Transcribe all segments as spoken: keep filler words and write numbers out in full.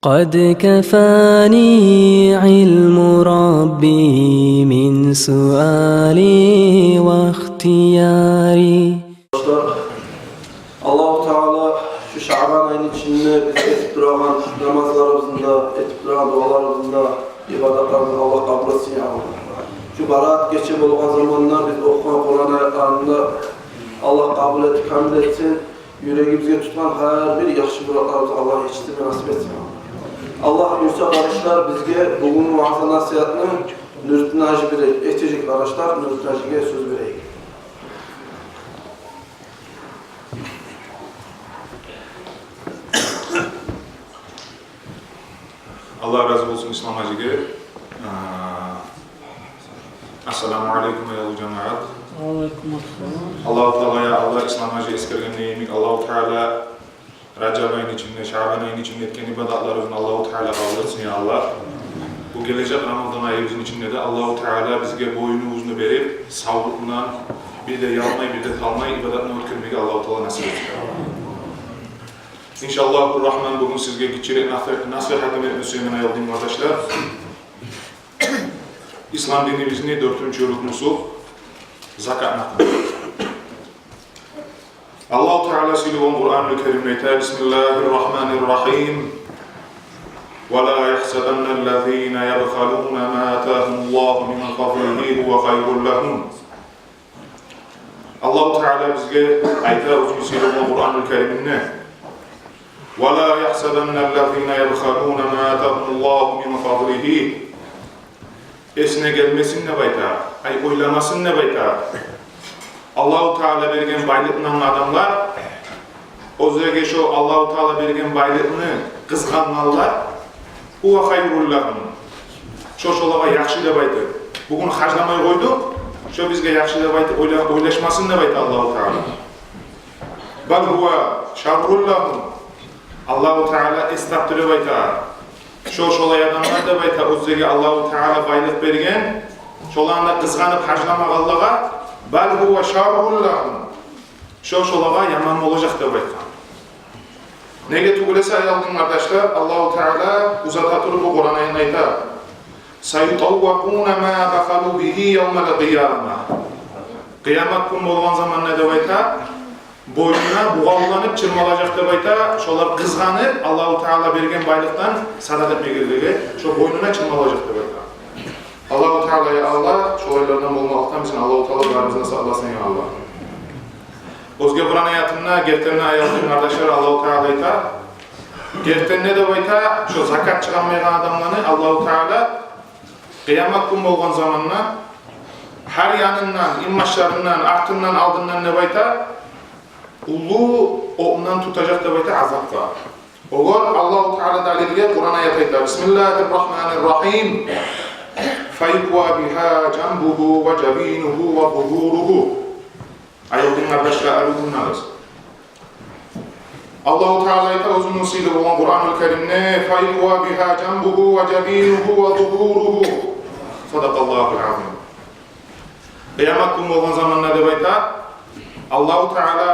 قد كفاني علم ربي من سؤالي واختياري. Аллагьу Таала шу Шаъбан айны ичинде биз этип турагъан намазларыбызны да, этип турагъан дуаларыбызны да, ибадатларыбызны Аллагь къабул этсин, я Аллагь. Шу Бараат гече болгъан заманда биз охугъан Къуран аятларын да Аллагь къабул этип, камил этсин. Юрегибизге тутгъан гьар бир яхшы муратларыбызны Аллагь етишдирме насип этсин. Аллагь буюрса, къардашлар, бизге бугюн ваъза-насигьатны Нуретдин гьажи бере-, этежек, къардашлар, Нуретдин гьажиге сёз берейик. Аллагь рази болсун Ислам гьажиге. А, ассаламу алейкум, аявлу жамаат. Ва алейкум ассалам. Аллагьу Таала, я Аллагь, Ислам гьажи эсгерген йимик, Аллагьу Таала Ражаб айны ичинде, Шаъбан айны ичинде этген ибадатларыбызны Аллагьу Таала къабул этсин, я Аллагь. Бу гележек Рамазан айыбызны ичинде де Аллагьу Таала бизге боюну-узуну берип, савлукъ булан, бир де ялмай, бир де талмай ибадатны оьтгермеге Аллагьу Таала насип этсин. Иншаллагьу Рагьман, бугюн сизге гиччирек насигь-, насигьатым этме сюемен, аявлу дин къардашлар. Ислам динибизни дёртюнчю рукнусу закатны гьакъында. Аллагьу Таала сыйлы болгъан Къуранул Керимде айта: بسم الله الرحمن الرحيم. ولا يحسبن الذين يبخلون بما آتاهم الله من فضله هو خير لهم. Аллагьу Таала бизге айта оьзюню сыйлы болгъан Къуранул Керимде: ولا يحسبن الذين يبخلون بما آتاهم الله من فضله. Эсине гелмесин деп айта, ай, ойламасын деп айта, Аллагьу Таала берген байлыкъдан адамлар, оьзлеге шо Аллагьу Таала берген байлыкъны къызгъангъанлар, هو خير لهم. Шо шолагъа яхшы деп айтып, бугюн харжламай къойдукъ, шо бизге яхшы деп айтып ойла-, ойлашмасын деп айта Аллагьу Таала. بل هو شر لهم. Аллагьу Таала эс тапдырып айта, шо шолай адамлар деп айта, оьзлеге Аллагьу Таала байлыкъ берген, шоланы да къызгъанып харжламагъанлагъа, بل هو شر لهم. Шо шолагъа яман болажакъ деп айтгъан. Неге тюгюл эсе, аявлу дин къардашлар, Аллагьу Таала узата туруп бу Къуран аятны айта: سيطوقون ما بخلوا به يوم القيامة. Къыямат гюн болгъан заманда деп айта, бойнуна бугъавланып чырмалажакъ деп айта, шолар къызгъанып Аллагьу Таала берген байлыкъдан садагъа этмегенлеге, шо бойнуна чырмалажакъ деп айта. Аллагьу Таала, я Аллагь, шолайлардан болмакълыкъдан бизин Аллагьу Таала барыбызны да сакъласын, я Аллагь. Оьзге Къуран аятында, гертиден де, аявлу дин къардашлар, Аллагьу Таала айта, гертиден де деп айта, шо закат чыгъармайгъан адамланы Аллагьу Таала къыямат гюн болгъан заманда гьар янындан, инбашларындан, артындан, алдындан деп айта, уллу отдан тутажакъ деп айта азапгъа. Огъар Аллагьу Таала далилге Къуран аят айта: بسم الله الرحمن الرحيم. فيكوى بها جنبه وجبينه وظهوره. Аявлу дин къардашлар, арив тынглагъыз. Аллагьу Таала айта оьзюню сыйлы болгъан Къуранул Керимде: فيكوى بها جنبه وجبينه وظهوره. صدق الله العظيم. Къыямат гюн болгъан заманда деп айта, Аллагьу Таала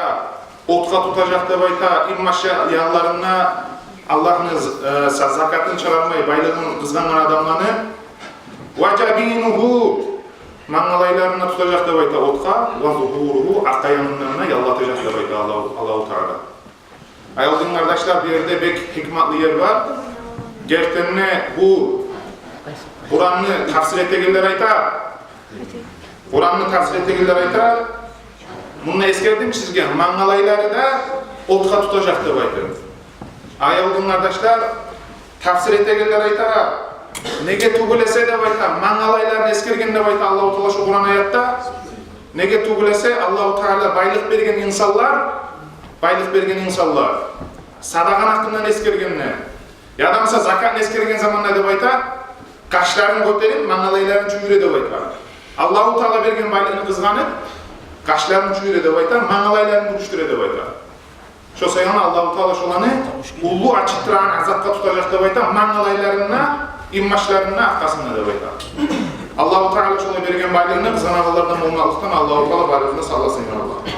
отгъа тутажакъ деп айта инбашы, янларында Аллагьны, э, са-, закатын чыгъармай, байлыгъын къызгъангъан адамланы. وجبينه, мангалайларын да тутажакъ деп айта отгъа, وظهوره, аркъа янындан да яллатажакъ деп айта Аллагьу, Аллагьу Таала. Аявлу дин къардашлар, бу ерде бек гьикматлы ер бар. Гертиден де бу Къуранны тафсир этегенлер айта, Къуранны тафсир этегенлер айта, мунда эсгердим сизге, мангалайлары да отгъа тутажакъ деп айта. Аявлу дин къардашлар, тафсир этегенлер айта, неге тюгюл эсе деп айта, мангалайларын эсгерген деп айта Аллагьу Таала шу Къуран аятда. Неге тюгюл эсе, Аллагьу Таала байлыкъ берген инсанлар, байлыкъ берген инсанлар, садагъаны гьакъындан эсгергенде, яда буса закатны эсгерген заманда деп айта, къашларын гётерип, мангалайларын чюйюре деп айта. Аллагьу Таала берген байлыкъны къызгъанып, къашларын чюйюре деп айта, мангалайларын гюрюштюре деп айта. Шо саялы Аллагьу Таала шоланы уллу ачытдырагъан азапгъа тутажакъ деп айта, мангалайларында, инбашларында, аркъасында деп айта. Аллагьу Таала шолай берген байлыгъын къызгъанагъанлардан болмакълыкъдан Аллагьу Таала барыбызны да сакъласын, я Аллагь.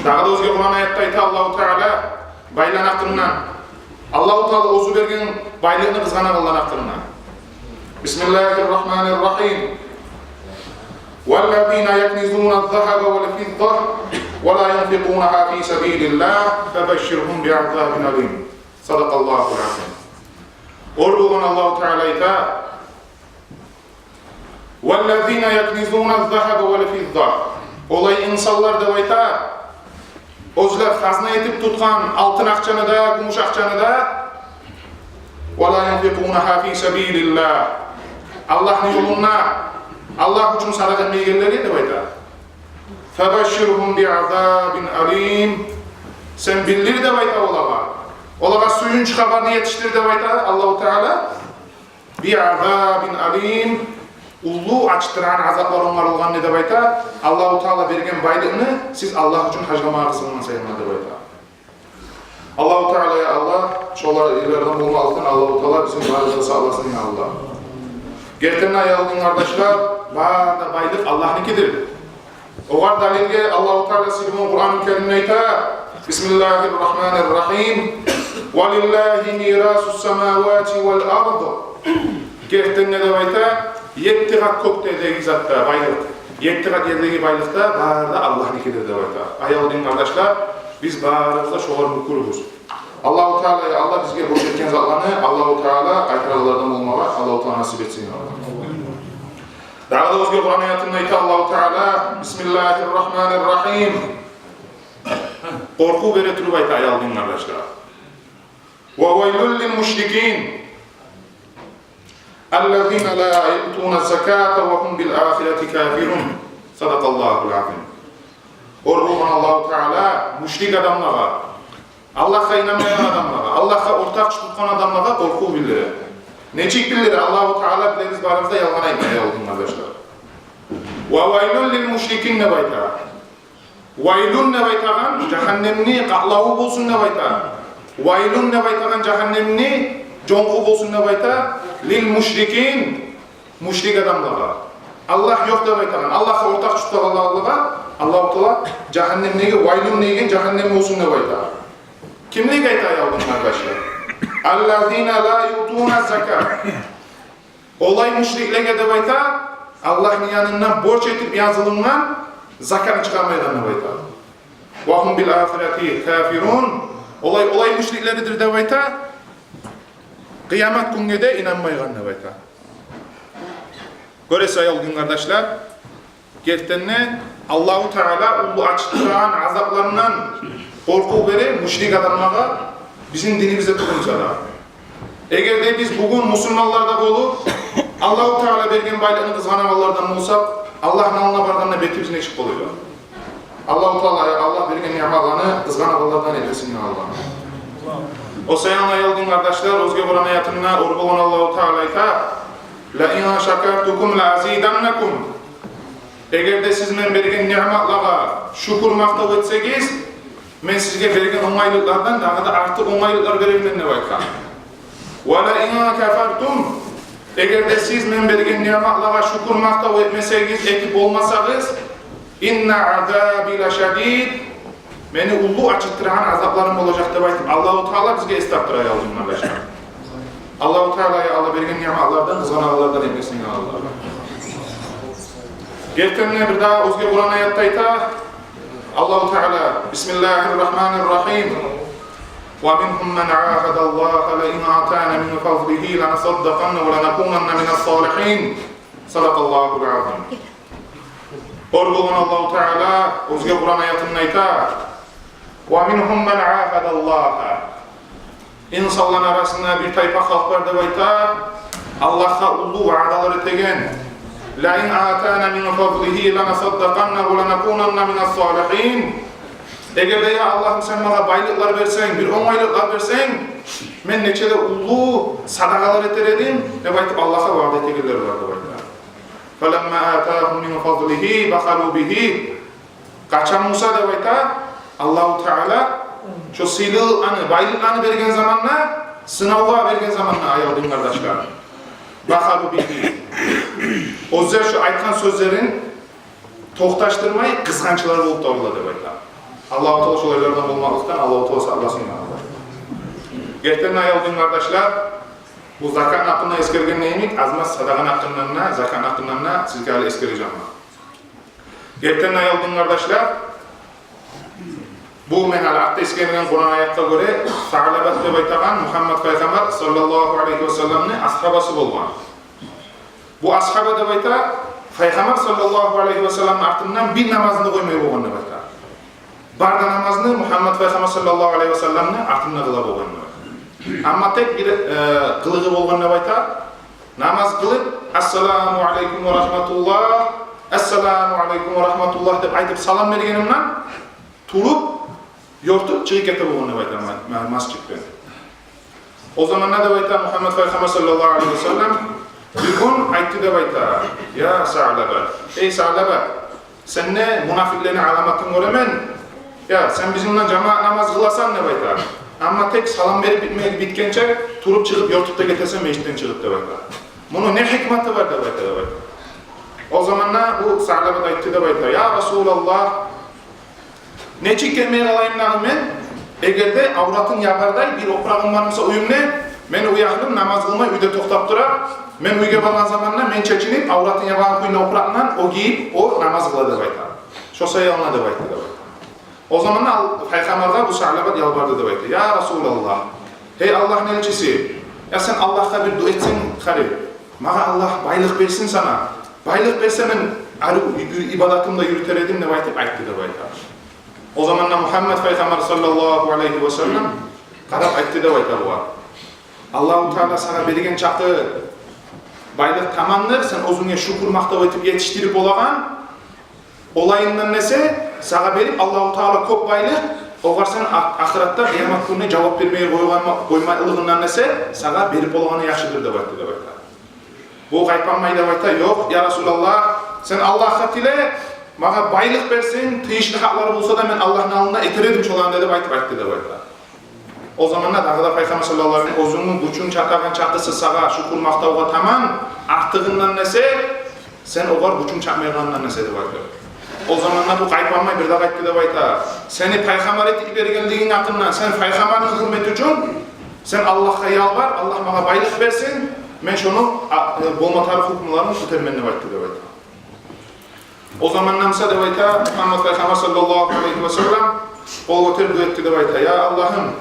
Дагъы да оьзге Къуран аятда айта Аллагьу Таала байланы гьакъындан: Аллагьу Таала оьзю берген байлыкъны къызгъанагъанланы гьакъында. Бисмиллагьи ррагьмани ррагьим. Валлазина якнизуна ззагьаба вал фиддата ва ла юнфикъунагьа фи сабилиллагь фабашширгьум би азабин алим. Садакъаллагьул азим. Оьр болгъан Аллагьу Таала айта: «Валлазина якнизуна ззагьаба вал фидда». Олай инсанлар, деп айта, оьзлер хазна этип тутгъан алтын акъчаны да, гюмюш акъчаны да, «ва ла юнфикъунагьа фи сабилиллагь», Аллагьны ёлунда, Аллагь учун садагъа этмейгенлеге, деп айта. «Фабашширгьум би азабин алим». Сен билдир, деп айта, олагъа. Олагъа сююнч хабарны етишдир, деп айта Аллагьу Таала. «Би азабин алим». Уллу ачытдырагъан азаплар онгарылгъанны, деп айта. Аллагьу Таала берген байлыкъны сиз Аллагь учун харжламагъа къызгъангъан саялы, деп айта. Аллагьу Таала, я Аллагь, шолардан болмакълыкъдан Аллагьу Таала бизин барыбызны да сакъласын, я Аллагь. Гертиден де, аявлу дин къардашлар, бары да байлыкъ Аллагьныкидир. Огъар далилге Аллагьу Таала сыйлы болгъан Къуран-ы Керимде айта: «Бисмиллагьи ррагьмани ррагьим. Ва лиллагьи мирасу ссамавати вал ард». Гертиден де, деп айта, етти къат кёклердеги зат да байлыкъ, етти къат ердеги байлыкъ да бары да Аллагьныкидир, деп айта. Аявлу дин къардашлар, биз барыбыз да шолар мюкюрбюз. Аллагьу Таала, я Аллагь, бизге борч этген затланы Аллагьу Таала къайтарагъанлардан болмагъа Аллагьу Таала насип этсин, я Аллагь. Дагъы да оьзге Къуран аятында айта Аллагьу Таала: «Бисмиллагьи ррагьмани ррагьим». Къоркъув бере туруп айта, аявлу дин къардашлар: «Ва вайлун лил мушрикин, аллазина ла юътуна ззаката ва гьум бил ахирати кафирун». Садакъаллагьул азим. Оьр болгъан Аллагьу Таала мушрик адамлагъа, Аллагьгъа инанмайгъан адамлагъа, Аллагьгъа ортакъчы тутгъан адамлагъа къоркъув билдире. Нечик билдире? Аллагьу Таала, билебиз барыбыз да, ялгъан айтмай, аявлу дин къардашлар. «Ва вайлун лил мушрикин», деп айта. «Вайлун» деп айтагъан жагьаннемни къатлаву болсун, деп айта. «Вайлун» деп айтагъан жагьаннемни жонкъу болсун, деп айта. «Лил мушрикин», мушрик адамлагъа, Аллагь ёкъ деп айтагъан, Аллагьгъа ортакъ тутагъанлагъа Аллагьу Таала жагьаннемдеги, «вайлун» деген жагьаннем болсун, деп айта. Кимлеге айта, аявлу дин къардашлар? «Аллазина ла юътуна ззакат». Олай мушриклеге, деп айта, Аллагьны янындан борч этип язылынгъан закатны чыгъармайгъан, деп айта. «Ва гьум бил ахирати кафирун». Олай, олай мушриклеридир, деп айта, къыямат гюнге де инанмайгъан, деп айта. Гёресиз, аявлу дин къардашлар, гертиден де Аллагьу Таала уллу ачытдырагъан азапларындан къоркъув бере мушрик адамлагъа бизин динибизде тюгюл буса да. Эгер де биз бугюн мусулманлар да болуп, Аллагьу Таала берген байлыкъны къызгъанагъанлардан болсакъ, Аллагьны алдына баргъанда бетибиз нечик болажакъ? Аллагьу Таала, я Аллагь, берген ниъматланы къызгъанагъанлардан этмесин, я Аллагь. О саялы, аявлу дин къардашлар, оьзге Къуран аятында оьр болгъан Аллагьу Таала айта: «Ла ин шакартум ла азиданнакум». Эгер де сиз мен берген ниъматлагъа шюкюр, макътав этсегиз, мен сизге берген онгайлыкълардан дагъы да артыкъ онгайлыкълар берермен, деп айтгъан. «Ва ла ин кафартум», эгер де сиз мен берген ниъматлагъа шюкюр, макътав этмесегиз, этип болмасагъыз, «инна азаби ла шадид», мени уллу ачытдырагъан азапларым болажакъ, деп айтып, Аллагьу Таала бизге эс тапдыра, аявлу дин къардашлар. Аллагьу Таала, я Аллагь, берген ниъматлардан къызгъанагъанлардан этмесин, я Аллагь. Гертиден де, бир дагъы оьзге Къуран аятда айта Аллагьу Таала: «Бисмиллагьи ррагьмани ррагьим. Ва мингьум ман агьада Аллагьа ла ин атана мин фазлигьи ланасаддакъанна ва ланакунанна мина ссалигьин». Садакъаллагьул азим. Оьр болгъан Аллагьу Таала оьзге Къуран аятында айта: «Ва мингьум ман агьада Аллагьа». Инсанланы арасында бир тайпа халкъ бар, деп айта, Аллагьгъа уллу ваъдалар этеген. «Ла ин атана мин фазлигьи ланасаддакъанна ва ланакунанна мина ссалигьин». Эгер де, я Аллагь, сен магъа байлыкълар берсенг, бир онгайлыкълар берсенг, мен нече де уллу садагъалар этер эдим, деп айтып, Аллагьгъа ваъда этегенлер бар, деп айта. «Фаламма атагьум мин фазлигьи бахалу бигьи». Къачан буса, деп айта, Аллагьу Таала шо сыйлылыкъланы, байлыкъланы берген заманда, сынавгъа берген заманда, аявлу дин къардашлар, «бахалу бигьи», оьзлер шо айтгъан сёзлерин токъташдырмай, къызгъанчлар болуп да къалдылар, деп айта. Аллагьу Таала шолайлардан болмакълыкъдан Аллагьу Таала сакъласын, я Аллагь. Гертиден, аявлу дин къардашлар, бу закатны гьакъында эсгергенде йимик, аз-маз садагъаны гьакъындан да, закатны гьакъындан да сизге гьали эсгережекмен. Гертиден, аявлу дин къардашлар, бу мен гьали артда эсгерген Къуран аятгъа гёре, Саълабат деп айтагъан Мугьаммат пайхаммар саллаллагьу алайгьи васалламны асгьабасы болгъан. Бу асгьаба деп айта, пайхаммар саллаллагьу алайгьи васалламны артындан бир намазны къоймай болгъан деп айта. Бар да намазны Мугьаммат пайхаммар саллаллагьу алайгьи васалламны артында къыла болгъан деп айта. Амма тек бир, э, къылыгъы болгъан деп айта. Намаз къылып, «Ассаламу алайкум ва рагьматуллагь, ассаламу алайкум ва рагьматуллагь» деп айтып салам бергенлиги булан, туруп, ёртуп чыгъып гете болгъан деп айта ма-, ма-, межитден. О заманда деп айта Мугьаммат пайхаммар саллаллагьу алайгьи васаллам бир гюн айтды деп айта: «Я Саълабат, эй Саълабат, сенде мунапикълени аламатын гёремен. Я, сен бизин булан жамаат намаз къыласан деп айта. Амма тек салам берип битме-, битгенче туруп чыгъып, ёртуп да гетесен межитден чыгъып деп айта. Муну не гьикматы бар?» деп айта, деп айта. О заманда бу Саълабат айтды деп айта: «Я Расулаллагь, нечик гетмей къалайым дагъы мен, эгер де авратым ябардай бир опурагъым бар буса уьюмде, мени уьягьлюм намаз къылмай уьйде токътап тура, мен уьйге баргъан заманда мен чечинип, авратым ябагъан кюйде опуракъны о гийип, о намаз къыла», деп айта. «Шо саялы», деп айтды деп айта. О заманда ал-, пайхаммаргъа бу Саълабат ялбарды деп айта: «Я Расулаллагь, гьей Аллагьны элчиси, я сен Аллагьгъа бир дуа этсенг къари, магъа Аллагь байлыкъ берсин сана. Байлыкъ берсе, мен арив и-, и-, ибадатымны да юрютер эдим», деп айтып айтды деп айта. О заманда Мугьаммат пайхаммар саллаллагьу алайгьи васаллам къарап айтды деп айта бугъар: «Аллагьу Таала сагъа берген чакъы байлыкъ тамамдыр, сен оьзюнге шюкюр, макътав этип етишдирип болагъан. Олайындан эсе, сагъа берип Аллагьу Таала кёп байлыкъ, огъар сен а-, ахыратда, къыямат гюнюне жавап бермеге къойгъан, къоймайлыгъындан эсе, сагъа берип болагъаны яхшыдыр», деп айтды деп айта. Бу къайтмай деп айта: «Ёкъ, я Расулаллагь, сен Аллагьгъа тиле, магъа байлыкъ берсин, тийишли гьакълар болса да, мен Аллагьны алдында этер эдим шоланы», деп айтып айтды деп айта. О заманда дагъы да пайхаммар саллаллагьу алайгьи васаллам: «Оьзюнгню гючюнг чатагъан чакъысы сагъа шюкюр, макътавгъа таман, артыгъындан эсе, сен огъар гючюнг чатмайгъанындан эсе», деп айта. О заманда бу къайтмай бир дагъы айтды деп айта: «Сени пайхаммар этип йибергенлигинг гьакъындан, сен пайхаммарны гьюрмети учун, сен Аллагьгъа ялбар, Аллагь магъа байлыкъ берсин, мен шону, а, э, болма тарыкъ гьукмуларын кютермен», деп айтды деп айта. О заманда буса деп айта, Мугьаммат пайхаммар саллаллагьу алайгьи васаллам къол гётерип дуа этди деп айта: «Я Аллагьым,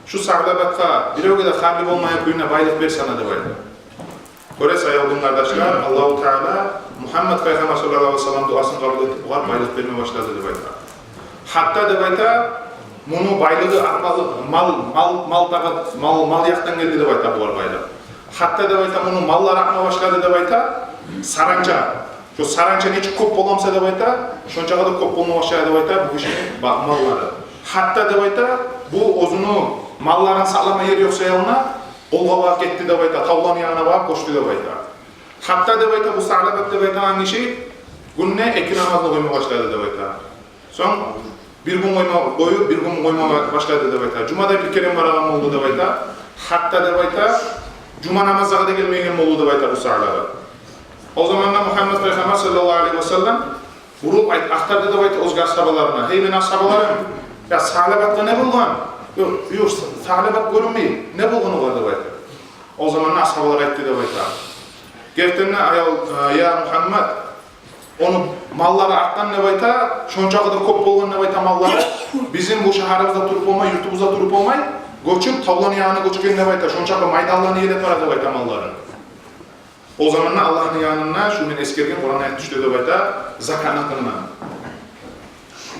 шу Саълабатгъа биревге де харлы болмайгъан кюйде байлыкъ бер сана», деп айта. Гёресиз, аявлу дин къардашлар, Аллагьу Таала Мугьаммат пайхаммар саллаллагьу алайгьи васаллам дуасын къабул этип, огъар байлыкъ берме башлады деп айта. Гьатта деп айта, муну байлыгъы артмалы, мал, мал, мал тагъат, мал, мал якъдан гелди деп айта бугъар байлыкъ. Гьатта деп айта, муну маллары артма башлады деп айта, саранча. Шо саранча нечик кёп бола буса деп айта, шончакъы да кёп болма башлады деп айта бу гишини ба-, маллары. Гьатта деп айта, бу оьзюню малларын сакълама ери ёкъ саялы, къолгъа багъып гетди деп айта, тавланы янына багъып гёчдю деп айта. Гьатта деп айта, бу Саълабат деп айтагъан гиши гюнде эки намазны къойма башлады деп айта. Сонг бир гюн къойма, къоюп, бир гюн къойма башлады деп айта. Жумада бир керен барагъан болду деп айта. Гьатта деп айта, жума намазгъа да гелмейген болду деп айта бу Саълабат. О заманда Мугьаммат пайхаммар саллаллагьу алайгьи васаллам бурулуп айт-, ахтарды деп айта оьзге асгьабаларына: «Гьей мени асгьабаларым, я Саълабатгъа не болгъан? Ёкъ, ёкъ, Саълабат гёрюнмей, не болгъан огъар?» деп айта. О заманда асгьабалар айтды деп айта: «Гертиден де, аяв, э, я Мугьаммат, ону маллары артгъан деп айта, шончакъы да кёп болгъан деп айта маллары. Бизин бу шагьарыбызда туруп болмай, юртубузда туруп болмай, гёчюп, тавланы янына гёчген деп айта, шончакъы майданланы ээлеп бара деп айта маллары». О заманда Аллагьны янындан шу мен эсгерген Къуран аят тюшдю деп айта, закатны гьакъындан.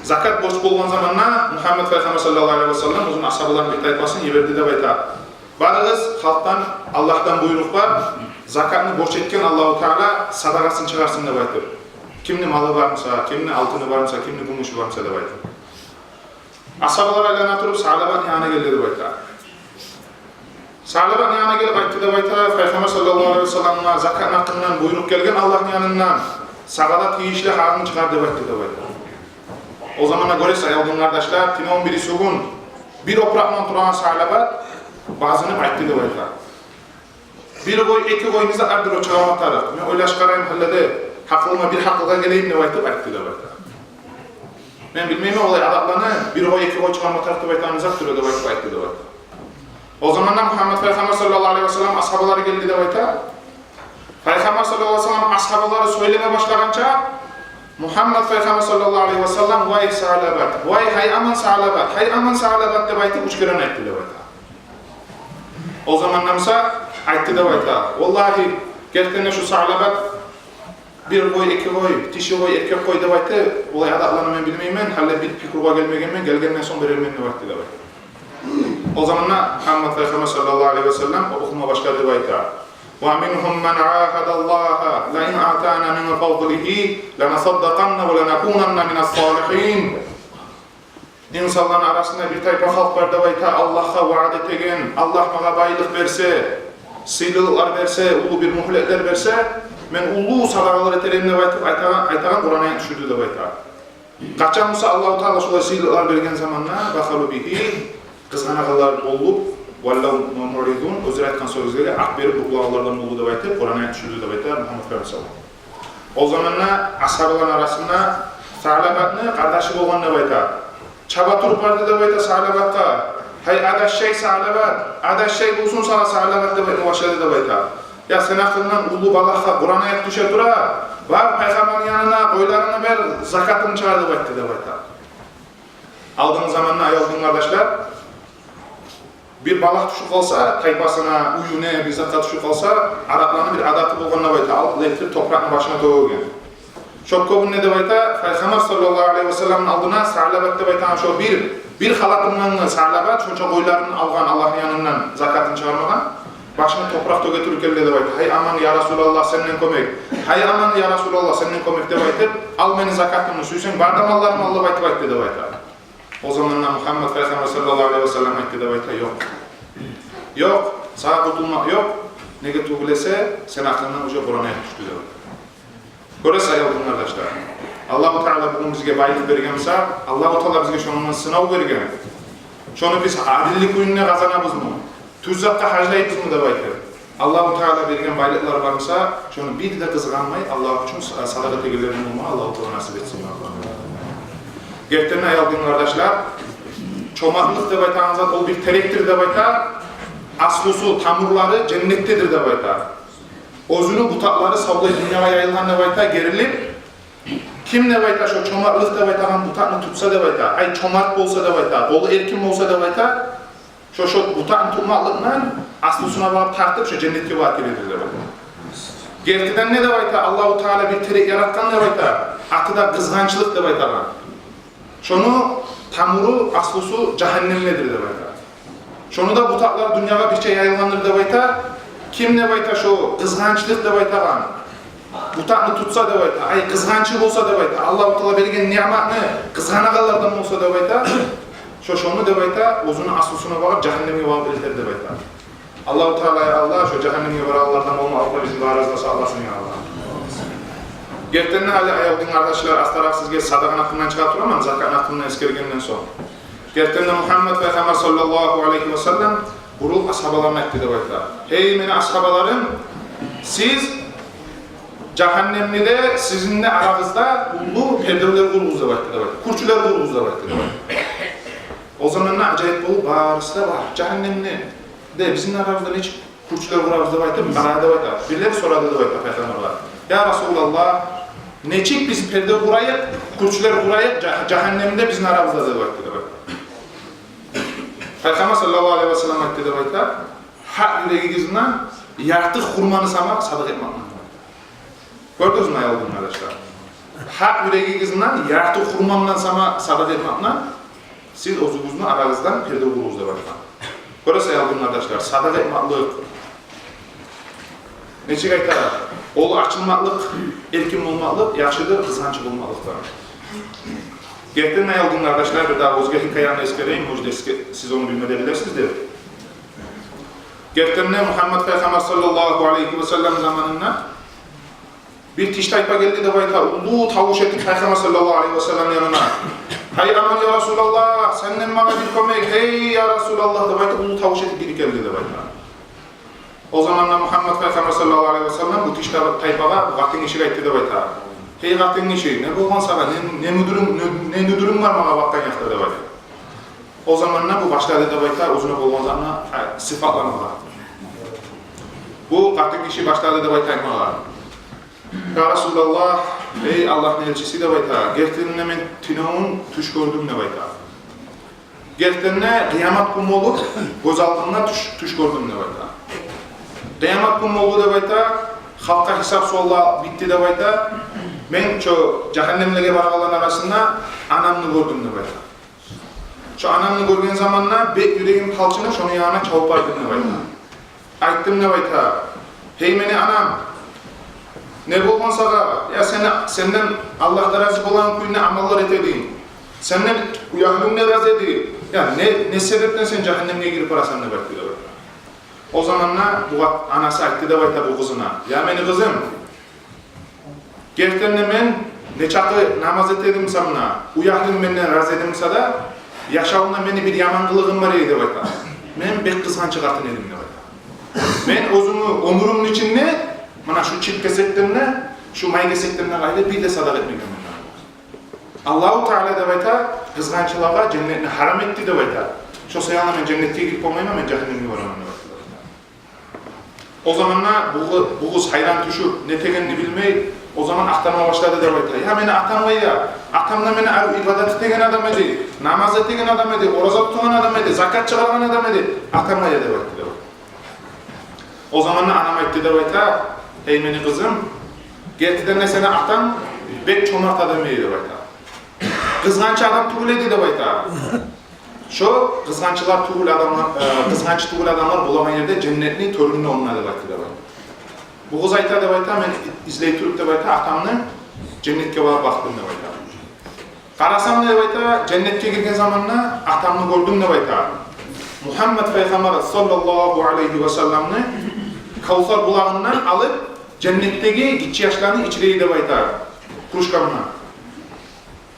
Закат борч болгъан заманда Мугьаммат пайхаммар саллаллагьу алайгьи васаллам оьзюню асгьабаларыны бир тайпасын йиберди деп айта. «Барыгъыз, халкъдан Аллагьдан буйрукъ бар, закатны борч этген Аллагьу Таала садагъасын чыгъарсын», деп айтып. Кимни малы бар буса, кимни алтыны бар буса, кимни гюмюшю бар буса деп айтып. Асгьабалар айлана туруп Саълабатны янына гелди деп айта. Саълабатны янына гелип айтды деп айта, пайхаммар саллаллагьу алайгьи васалламгъа закатны гьакъындан буйрукъ гелген Аллагьны янындан, сагъа да тийишли гьакъынгны чыгъар деп айтды деп айта. О заманда гёресиз, аяв дин къардашлар, тюнегюн бирисигюн бир опуракъ булан турагъан Саълабат базынып айтды деп айта. Бир къой, эки къой, не затдыр о чыгъарма тарыкъ. Мен ойлашып къарайым, гьалиде гьакъылыма бир гьакъылгъа гелейим деп айтып айтды деп айта. Мен билмеймен олай арапланы, бир къой, эки къой чыгъарма тарыкъ деп айтагъан не затдыр о деп айтып айтды деп айта. О заманда Мугьаммат пайхаммар саллаллагьу алайгьи васаллам асгьабалары гелди деп айта. Пайхаммар саллаллагьу алайгьи васаллам асгьабалары сёйлеме башлагъанча, Мугьаммат пайхаммар саллаллагьу алайгьи васаллам: «Вай Саълабат, вай, гьай аман Саълабат, гьай аман Саълабат», — деп айтып, уьч керен айтды деп айта. О заманда буса айтды деп айта: «Валлагьи, гертиден де шу Саълабат бир къой, эки къой, тиши къой, эркек къой деп айтды. Олай адатланы мен билмеймен, гьали бир пикругъа гелмегенмен, гелгенден сонг берермен деп айтды», — деп айтды. О заманда Мугьаммат пайхаммар саллаллагьу алайгьи васаллам охума башлады деп айта: «Ва мингьум ман агьадаллагьа лаин атана мин фадлигьи ланасаддакъанна ва ланакунанна минас-салигьин». Инсанланы арасында бир тайпа халкъ бар деп айта, Аллагьгъа ваъда этеген: «Аллагь магъа байлыкъ берсе, сыйлылыкълар берсе, уллу бир мугьлетлер берсе, мен уллу садагъалар этермен», — деп айтып айтагъан, айтагъан Къуран аят тюшдю деп айта. Къачан буса Аллагьу Таала шолай сыйлылыкълар берген заманда, бахалу бигьи, къызгъанагъанлар болуп, валлав муъридун, оьзлер айтгъан сёзлеге арт берип, букълагъанлардан болду деп айтып, Къуран аят тюшдю деп айта Мугьаммат пайхаммар саллаллагьу алайгьи васаллам. О заманда асгьабаланы арасында Саълабатны къардашы болгъан деп айта. Чаба туруп барды деп айта Саълабатгъа: «Гьай адашшай Саълабат, адашшай болсун сагъа Саълабат», — деп айтма башлады деп айта. «Я, сени гьакъынгдан уллу балагьгъа Къуран аят тюше тура, бар пайхаммарны янына, къойларынгны бер, закатын чыгъар», — деп айтды деп айта. Алдынгъы заманда, аявлу дин къардашлар, бир балагь тюшюп къалса, тайпасына, уьюне бир затгъа тюшюп къалса, арапланы бир адаты болгъан деп айта, алып элтип топуракъны башына тёгеген. Шо кюйде деп айта, пайхаммар саллаллагьу алайгьи васалламны алдына Саълабат деп айтагъан шо бир, бир халатындан Саълабат, шонча къойларын алгъан Аллагьны янындан, закатын чыгъармагъан, башына топуракъ тёге туруп гелди деп айта. «Гьай аман, я Расулаллагь, сенден кёмек. Гьай аман, я Расулаллагь, сенден кёмек», — деп айтып, «Ал мени закатымны, сюйсенг бар да малларымны ал», — деп айтып айтды деп айта. О заманда Мугьаммат пайхаммар саллаллагьу алайгьи васаллам айтды деп айта: «Ёкъ. Ёкъ, сагъа къутулмакъ ёкъ. Неге тюгюл эсе, сени гьакъынгдан уже Къуран аят тюшдю», — деп айта. Гёресиз, аявлу дин къардашлар, Аллагьу Таала бугюн бизге байлыкъ берген буса, Аллагьу Таала бизге шондан сынав берген. Шону биз адиллик кюйде къазанабызмы? Тюз затгъа харжлайбызмы деп айтып, Аллагьу Таала берген байлыкълар бар буса, шону бир де къызгъанмай, Аллагь учун са-, садагъа этегенлерден болма Аллагьу Таала насип этсин, Аллагь. Гертиден де, аявлу дин къардашлар, чомартлыкъ деп айтагъан зат, ол бир терекдир деп айта. Аслусу, тамурлары женнетдедир деп айта. Оьзюню бутакълары савлай дюньягъа яйылгъан деп айта, герилип. Ким деп айта шо чомартлыкъ деп айтагъан бутакъны тутса деп айта, ай, чомарт болса деп айта, къолу эркин болса деп айта, шо, шо бутакъны тутмакълыкъдан аслусуна багъып тартып, шо женнетге багъып геледир деп айта. Гертиден де деп айта, Аллагьу Таала бир терек яратгъан деп айта, аты да къызгъанчлыкъ деп айтагъан. Шону тамуру, аслусу жагьаннемдедир деп айта. Шону да бутакълар дюньягъа бирче яйылгъандыр деп айта. Ким деп айта шо къызгъанчлыкъ деп айтагъан бутакъны тутса деп айта, ай, къызгъанчы болса деп айта, Аллагьу Таала берген ниъматны къызгъанагъанлардан болса деп айта, шо, шону деп айта, оьзюню аслусуна багъып, жагьаннемге багъып элтер деп айта. Аллагьу Таала, я Аллагь, шо жагьаннемге барагъанлардан болма, Аллагь, бизин барыбызны да сакъласын, я Аллагь. Гертиден де, гьали, аявлу дин къардашлар, астаракъ сизге садагъаны гьакъындан чыгъа тураман, закатны гьакъындан эсгергенден сонг. Гертиден де, Мугьаммат пайхаммар саллаллагьу алайгьи васаллам бурулуп асгьабаларына айтды деп айта: «Гьей мени асгьабаларым, сиз жагьаннемде сизин де арагъызда уллу пердевлер къуругъуз», — деп айтды деп айта. «Кюрчюлер къуругъуз», — деп айтды деп айта. О заманда ажайып болуп, барысы да: «Бар, жагьаннемде бизин арабызда нечик кюрчюлер къурабыз?» — деп айтып, къарады деп айта. Бирлери сорады деп айта пайхаммаргъа: «Я Расулаллагь, нечик биз перде къурайыкъ, кюрчюлер къурайыкъ жа-, жагьаннемде бизин арабызда?» — деп айтды деп айта. Пайхаммар саллаллагьу алайгьи васаллам айтды деп айта: «Гьакъ юрегигизден ярты хурманы сама садагъа этмакъ». Гёрдюгюзмю, аявлу дин къардашлар? Гьакъ юрегигизден ярты хурмандан сама садагъа этмакъ булан сиз оьзюгюзню арагъыздан перде къуругъуз деп айтгъан. Гёресиз, аявлу дин къардашлар, садагъа этмакълыкъ, нечик айта, къолу ачылмакълыкъ, эркин болмакълыкъ яхшыдыр къызгъанч болмакълыкъдан. Гертиден де, аявлу дин къардашлар, бир дагъы оьзге хикаяны эсгерейим, может, эсге-, сиз ону билме де билерсиз деп. Гертиден де, Мугьаммат пайхаммар саллаллагьу алайгьи васаллам заманында бир тиштайпа гелди деп айта, уллу тавуш этип пайхаммар саллаллагьу алайгьи васаллам янына: «Гьай аман, я Расулаллагь, сенден магъа бир кёмек, гьей, я Расулаллагь», — деп айтып, уллу тавуш этип гирип гелди деп айта. О заманда Мугьаммат пайхаммар саллаллагьу алайгьи васаллам бу тиштайпагъа, бу къатынгишиге айтды деп айта: «Гьей къатынгиши, не болгъан сагъа, не, не нюдюрюнг, не, не нюдюрюнг бар магъа бакъгъан якъда?» — деп айта. О заманда бу башлады деп айта, оьзюне болгъан затны, э, сыпатланмагъа. Бу къатын гиши башлады деп айта айтмагъа: «Я Расулаллагь, эй Аллагьны элчиси, — деп айта, — гертиден де мен тюнегюн тюш гёрдюм, — деп айта. — Гертиден де къыямат гюн болуп гёз алдымда тюш, тюш гёрдюм, — деп айта. — Къыямат гюн болду, — деп айта, — халкъгъа гьисап-суаллар битди, — деп айта. — Мен шо жагьаннемлеге барагъанланы арасында анамны гёрдюм, — деп айта. — Шо анамны гёрген заманда бек юрегим талчынып, шону янына чабып бардым, — деп айта. — Айтдым, — деп айта, — гьей мени анам, не болгъан сагъа? Я сени, сенден Аллагь да рази болагъан кюйде амаллар эте эдинг. Сенден уьягьлюнг де рази эди. Я не, не себепден сен жагьаннемге гирип барасан?» — деп айтды деп айта. О заманда бу анасы айтды деп айта бу къызына: «Я мени къызым, гертиден де мен нечакъы намаз эте эдим буса да, уьягьлюм менден рази эди буса да, яшавумда мени бир яман къылыгъым бар эди, — деп айта. — Мен бек къызгъанч къатын эдим, — деп айта. — Мен оьзюмню оьмюрюмню ичинде муна шу чип гесекден де, шу май гесекден де къайры бир де садагъа этмегенмен, — деп айта. — Аллагьу Таала, — деп айта, — къызгъанчлагъа женнетни гьарам этди, — деп айта. — Шо саялы мен женнетге гирип болмайман, мен жагьаннемге бараман», — деп айта. О заманда бу къы-, бу къыз гьайран тюшюп, не этегенин билмей, о заман актарма башлады деп айта. «Я мени атам къайда? Атам да мени арив ибадат этеген адам эди, намаз этеген адам эди, ораза тутгъан адам эди, закат чыгъаргъан адам эди. Атам къайда?» — деп айтды деп айта. О заманда анам айтды деп айта: «Гьей мени къызым, гертиден де сени атанг бек чомарт адам эди, — деп айта. — Къызгъанч адам тюгюл эди, — деп айта. — Шо къызгъанчлар тюгюл адамлар, э, къызгъанч тюгюл адамлар болагъан ерде женнетни тёрюнде онда», — деп айтды деп айта. Бу къыз айта деп айта: «Мен излей туруп, — деп айта, — атамны женнетге барып бакъдым, — деп айта. — Къарасам, — деп айта, — женнетге гирген заманда атамны гёрдюм, — деп айта. — Мугьаммат пайхаммар саллаллагьу алайгьи ва салламны Кавсар булагъындан алып, женнетдеги гиччи яшланы ичире эди, — деп айта, — кружкамда.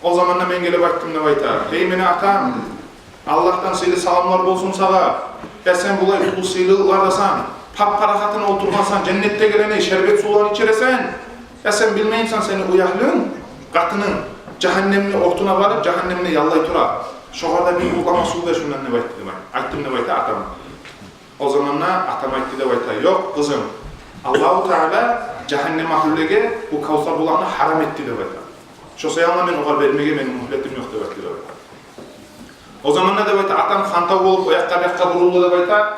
О заманда мен гелип айтдым, — деп айта, — гьей мени атам, Аллагьдан сыйлы саламлар болсун сагъа. Я сен булай уллу сыйлылыкълардасан, пап-парахатына олтургъансан, женнетдегилени шербет сувларын ичиресен. Я сен билмеймисен, сени уьягьлюнг, къатынынг жагьаннемни ортуна барып, жагьаннемде яллай тура. Шогъар да бир уртлама сув бер шундан», — деп айтды деп айта. Айтдым деп айта атама. О заманда атам айтды деп айта: «Ёкъ, къызым, Аллагьу Таала жагьаннем агьлюлеге бу Кавсар булакъны гьарам этди, — деп айта. — Шо саялы мен огъар бермеге мени мюгьлетим ёкъ», — деп айтды деп айта. О заманда деп айта, атам хантав болуп, о якъгъа, бу якъгъа бурулду деп айта.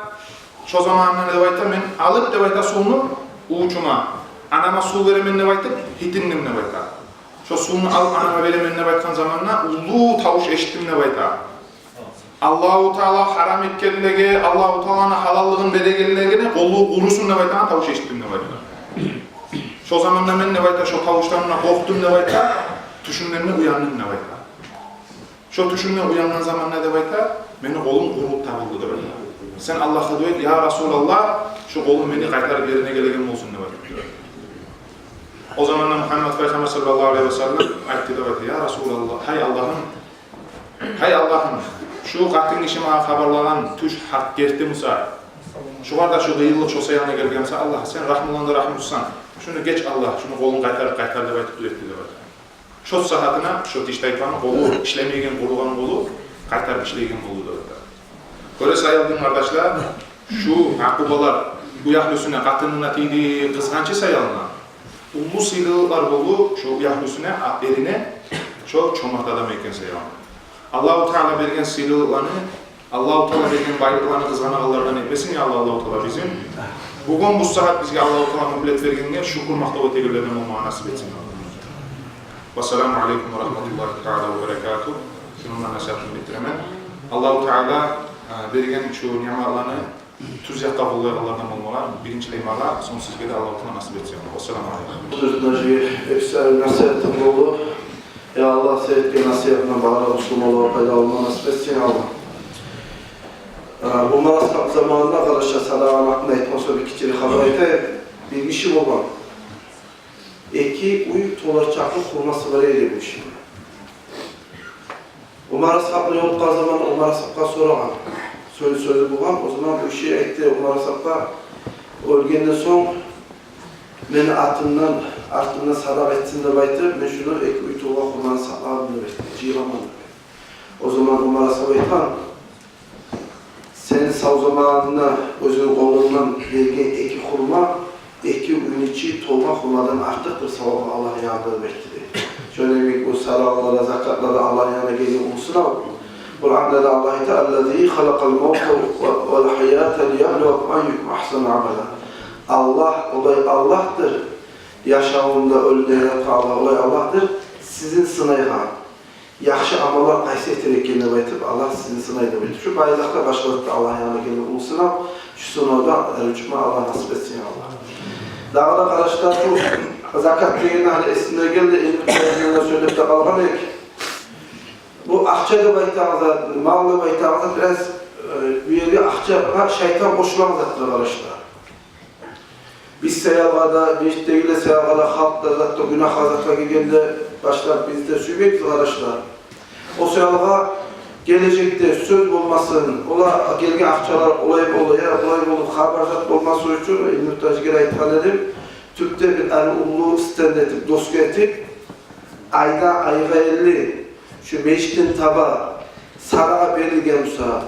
Шо заманда деп айта, мен алып деп айта сувну увучума, анама сув беремен деп айтып, гьитиндим деп айта. Шо сувну алып анама беремен деп айтгъан заманда уллу тавуш эшитдим деп айта. Аллагьу Таала гьарам этгенлеге, Аллагьу Тааланы гьалаллыгъын берегенлеге къолу къурусун деп айтагъан тавуш эшитдим деп айта. Шо заманда мен деп айта, шо тавушдан да къоркъдум деп айта, тюшюмден де уяндым деп айта. Шо тюшюмден уянгъан заманда деп айта, мени къолум къурулуп табылды деп айта. Мен Аллагьгъа дуа этдим: «Я Расулаллагь, шо къолум мени къайтарып ерине гелеген болсун», — деп айта. О заманда Мугьаммат пайхаммар саллаллагьу алайгьи ва саллам айтды деп айта: «Я Расулаллагь, гьей Аллагьым, гьей Аллагьым, шу къатын гиши магъа хабарлагъан тюш гьакъ герти буса, шогъар да шу къыйынлыкъ шо саялы гелген буса, Аллагь, сен рагьмуланы да рагьмусузсан, шуну геч, Аллагь, шуну къолун къайтар, къайтар», — деп айтып дуа этди деп айта. Шо сагьатына шо тиштайпаны къолу ишлемейген, къуругъан къолу къайтарып ишлейген болду деп айта. Гёресиз, аявлу дин къардашлар, шу акъубалар уьягьлюсюне, къатынына тийди, къызгъанчы саялы, уллу сыйлылыкълар болду шо уьягьлюсюне, а, эрине, шо чомарт адам экен саялы. Аллагьу Таала берген сыйлылыкъланы, Аллагьу Таала берген байлыкъланы къызгъанагъанлардан этмесин, я Аллагь, Аллагьу Таала бизин. Бугюн бу сагьат бизге Аллагьу Таала мюгьлет бергенге шюкюр, макътав этегенлерден болмагъа насип этсин. Вассаламу алейкум ва рагьматуллагьи таала ва баракатугь. Шунундан насигьатымны битиремен. Аллагьу Таала, э, берген шу ниъматланы тюз якъгъа къоллайгъанлардан болмагъа биринчилей магъа, сонг сизге де Аллагьу Таала насип этсин. Вассаламу алейкум. Сёз даже эпсиз насигьат болду. Я Аллагь, сен этген насигьатдан бары бусурманлагъа пайда алмагъа насип этсин, я Аллагь. Э, бу Умар асгьаб заманында, къардашлар, садагъаны гьакъында айтгъан сонг бир гиччи хабар айтайым. Бир гиши болгъан. Эки уьй толар чакъы хурмасы бар эди бу гишини. Умар асгьабны ёлукъгъан заманда Умар асгьабгъа сорагъан. Сёз, сёзю болгъан. О заман бу гиши айтды Умар асгьабгъа: «Оьлгенден сонг мени атымдан, артымдан садагъа этсин деп айтып, мен шуну эки уьй толгъан хурманы сакъладым, — деп айтды, — жыйгъанман», — деп айтды. О заман Умар асгьаб айтгъан: Сен сав заманында оьзюнг къолунгдан берген эки хурма, эки гюн ичи толма хурмадан артыкъдыр савабы Аллагь янында деп айтды. Шону йимик бу садагъалар да, закатлар да Аллагь янындан гелген уллу сынав. Къуранда да Аллагь айта: «Аллази халакъал мавта вал гьаята лияблувакум айюкум агьсану амала». Аллагь, олай Аллагьдыр. Яшавун да, оьлюню де яратгъан Аллагь, олай Аллагьдыр. Сизин сынайгъан, яхшы амаллар къайсы этер экен деп айтып, Аллагь сизин сынай деп айтып. Шу байлыкъда башгъалыкъда Аллагь янындан гелген уллу сынав. Шу сынавдан арив чыкъма Аллагь насип этсин, я Аллагь. Дагъы да, къардашлар, бу закат дегенде гьали эсиме гелди, энни бир де сёйлеп де къалгъан эдик. Бу акъча деп айтагъан зат, мал деп айтагъан зат бираз, э, бу ерге акъчагъа шайтан къошулагъан затдыр, къардашлар. Биз саялгъа да, межитдегилер саялгъа да, халкъ да, зат да, гюнагь затгъа гелгенде башлап биз де сюймейбиз, къардашлар. О саялгъа гележекде сёз болмасын, ола гелген акъчалар олай болду, я булай болду, хабар зат болмасын учун, Илмутдин гьажи геле айтгъан эдим, тюпде бир арив уллу стенд этип, доска этип, айда айгъа элли, шу межитден таба садагъа берилген буса,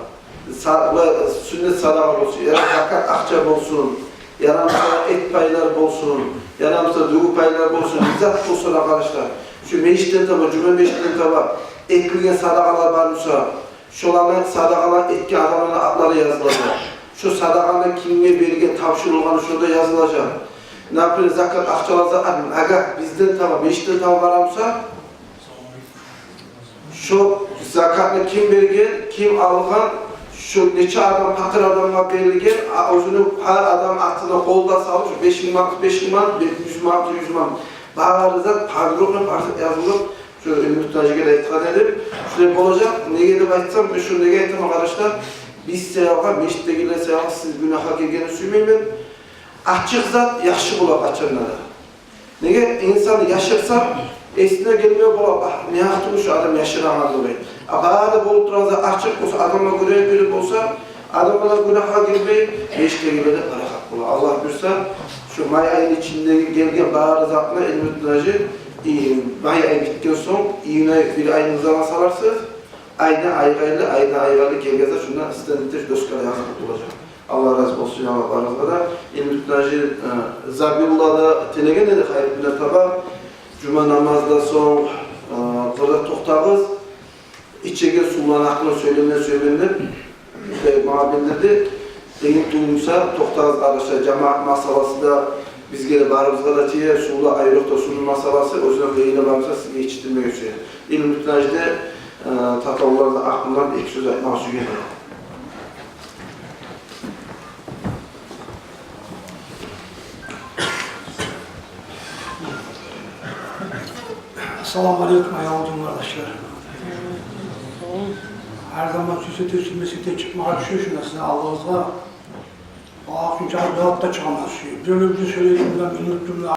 са-, ва сюннет садагъа болсун, яда закат акъча болсун, яда буса эт пайлар болсун, яда буса дюгю пайлар болсун, не зат болсун да, къардашлар, шу межитден таба, жума межитден таба этилген садагъалар бар буса, шоланы садагъалар этген адамланы атлары язылажакъ. Шо садагъаны кимге берген, тапшурулгъаны шонда язылажакъ. Например, закат акъчалар за-, агар бизден таба, межитден таба бара буса, шо закатны ким берген, ким алгъан, шо нече адам, пакъыр адамгъа берилген, а, оьзюню гьар адам атына къол да салып, шо беш минг манат, беш минг манат, юз манат, юз манат. Бары зат подробно, бары зат язылып, шо Илмутдин гьажи геле айтгъан эди. Шулай болажакъ. Неге деп айтсам, мен шуну неге айтаман, къардашлар? Биз саялгъа, межитдегилер саялгъа сиз гюнагьгъа гелгенни сюймеймен. Ачыкъ зат яхшы бола къачан да. Неге, инсан яшырса, эсине гелмей бола, бах, не гьакъ тюгюл шу адам яшырагъан деп. А бары да болуп турагъан зат ачыкъ болса, адамлар гёреген кюйде болса, адамлар гюнагьгъа гирмей, межитдегилер де парахат бола. Аллагь буюрса, шу май айны ичиндеги гелген бары затны Илмутдин гьажи, и, май ай битген сонг, июнь ай, бир айны заман саларсыз, айны айгъа элли, айны айгъа элли гелген зат шунда стенд этип, доскада язылып болажакъ. Аллагь рази болсун, я Аллагь, барыгъызгъа да. Илмутдин гьажи, э, Забиулла да тилеген эди, хайыр гюнлер таба. Жума намаздан сонг, э, къырда токътагъыз. Ичеген сувланы гьакъында сёйлеме сюемен деп, э, магъа билдирди. Къыйын тувса, токътагъыз, къардашлар, жамаат масъаласы да бизге де, барыбызгъа да тие, сувла, айрокъда сувну масъаласы, оьзюне къыйыны бар буса, сизге етишдирмеге сюе. Илмутдин гьажи де, э, татавулланы гьакъындан эки сёз айтмагъа сюеген. Ассаламу алейкум, аявлу дин къардашлар. Гьар заман сюйсе де, сюймесе де чыкъмагъа тюше шунда сизин алдыгъызгъа. Валлагь, шунча бир затда чыгъаман сюйсе. Бир-бир сёйлейим, минут, минут.